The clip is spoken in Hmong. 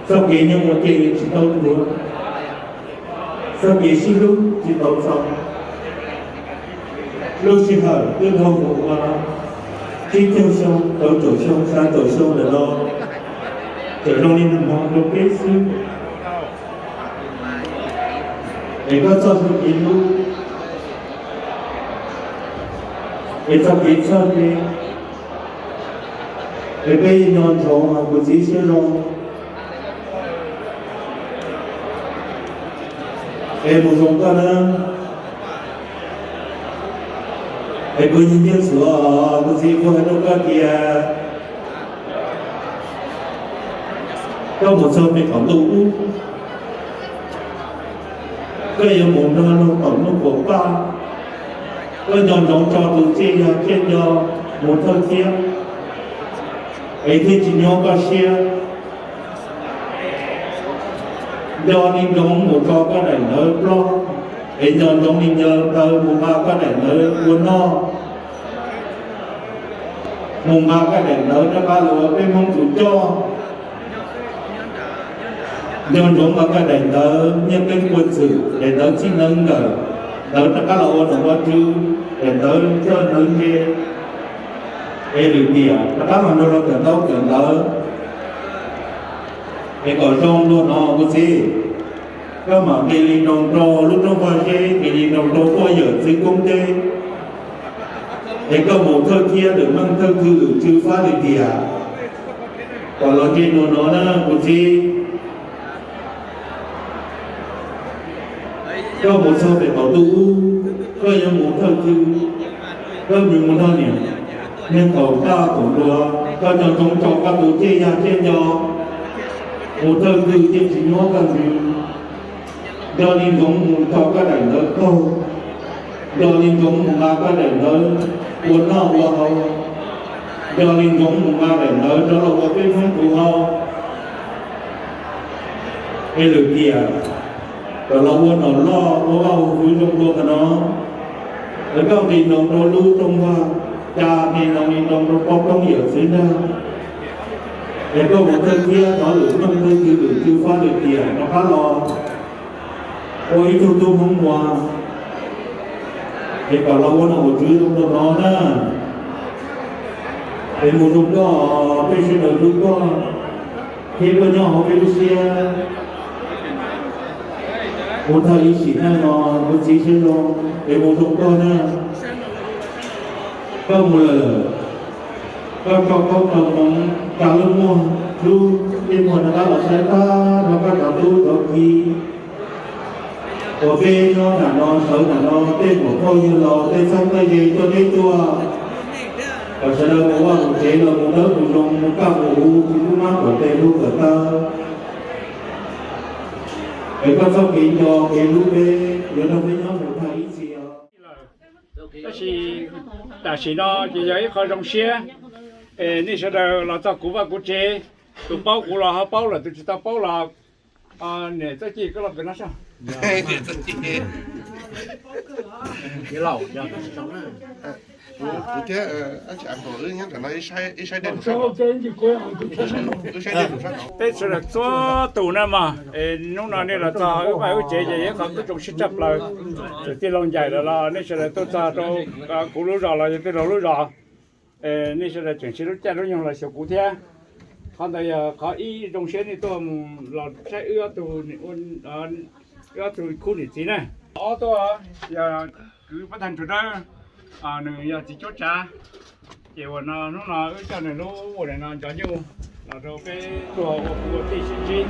Txoj kev nyob ua ke tsis tau tuav, txoj kev sib hlub tsis tau txaus. Lub sij hawm twb dhau mus ua tsib caug xyoo, rau caum xyoo, xya caum xyoo lawm no, tseem zoo li nag hmo rau peb xwb. Es koj txoj kev hlub, es txoj kev txhawj kev, es peb nco ntsoov hais kuv txiv siab zoo, es mus zoo koj na. Es kuv nyiag nyiag xuav kuv txiv, kuv hais rau koj tias koj mus txog pem qaum ntuj ub, koj yuav mus nrog luag tom hnub puas paj, koj nco ntsoov tso tus tsiaj yog tsiaj nco mus thawj thiab, es thiaj tsis nyuaj koj siab. Nco li ntsoov mus tso koj daim ntawv ploj, es nco ntsoov li ntawd mus nqa koj daim ntawv ua noj, mus nqa koj daim ntawv rov qab los ua peb Hmoob tus coj. Nco ntsoov nqa koj daim ntawv nyiaj keeb puag txwm, daim ntawv txij neeb nkawm, ntawv rov qab los ua nom ua tswv, daim ntawv coj ntawv nce, es lwm tiam rov qab los nrog luag kawm ntaub kawm ntawv. Es kom zoo dua no kuv txiv, koj mam nqis li nroo rau lub roob pob zeb, nqis li nroo rau poj yawm txwv koob teb, es koj mus thawj thiab lwm meej thawj khw lwm tsw fab li tias kom los ntsej nua no na kuv txiv. Koj mus txog pem qaum ntuj ub, koj yuav mus thawj khw, koj mus mus nrog niam, niag thaum kaj thaum nruag, koj nco ntsoov tso koj tus tsiaj yaj tsiaj nco mus thawj khw thiaj tsis nyuaj koj ntsws. Nco li ntsoov mus tso koj daim ntawv qaug, nco li ntsoov mus nqa koj daim ntawv ua noj ua haus, nco li ntsoov mus nqa daim ntawv rov los ua peb Hmoob tus hau. Es lwm tiam kom los ua nom loj ua vaj ua hwv zoo dua qhov no. Es koj nqis nroo rau lub rooj vag, cas nqis nroo nqis nroo rau poj koob yawm txwv nrag, es koj mus thawj thiab thov lwm meej thawj khw lwm tsw fab lwm tiam rov qab los ua ib tug tub Hmoob Muas, es kom los ua nom ua tswv zoo dua no na. Es mus zoo koj, peb sawv daws hlub koj, thiab koj nyob hauv peb lub siab. Mus txog ib sim neej no kuv txiv siab zoo, es mus zoo koj na. Koj mus lawm, koj tso koob tso hmoov tsa lub muag, lub ntsej muag rov qab los saib pab rau koj cov tub cov ki uas peb nyob nram no sawv nram no, tej muam phauj yawg laus, tej txheeb tej ze tuaj deb tuaj, kom sawv daws mus vaj mus tsev los mus dawb mus zoo, mus kaj mus huv, tsis pub mab kom tes hlub kom taw. Es koj txoj kev nco kev hlub peb yuav nrog peb nyob mus tag ib txhis os. Tab sis tam sim no ces yog ib qho zoo siab, es nej sawv daws los txog kuv vaj kuv tsev, tus paub kuv los ho paub lawm, tus tsis tau paub los, niam Txawj Ci koj los pem no soj. Kuv thiab wb nyob ntawm no, wb saib dej, wb saib dej. Peb sawv daws txhua tus na mog, hnub no nej los txog wb vaj wb tsev ces yog ib qho kub zoo siab tshaj plaws. Txawm tij laug Ncaim lawm los nej sawv daws tuaj txog rau kuv lub zos los yog tij laug lub zos, nej sawv daws tseem siv lub caij lub nyoog los xyuas kuv thiab. Qhov ntawd yog qhov ib zoo siab nej tuaj mus los saib wb ob tug, wb ob tug khub niam txiv na. Ob tuaj yog kwv Pab Thaj Ntsuag Dawb, nws yog txiv cuab tsav. Ces uas no hnub no wb coj nws lub uas no ncov nyuj los rau peb tuaj ua kwv ua tij sib ntsib.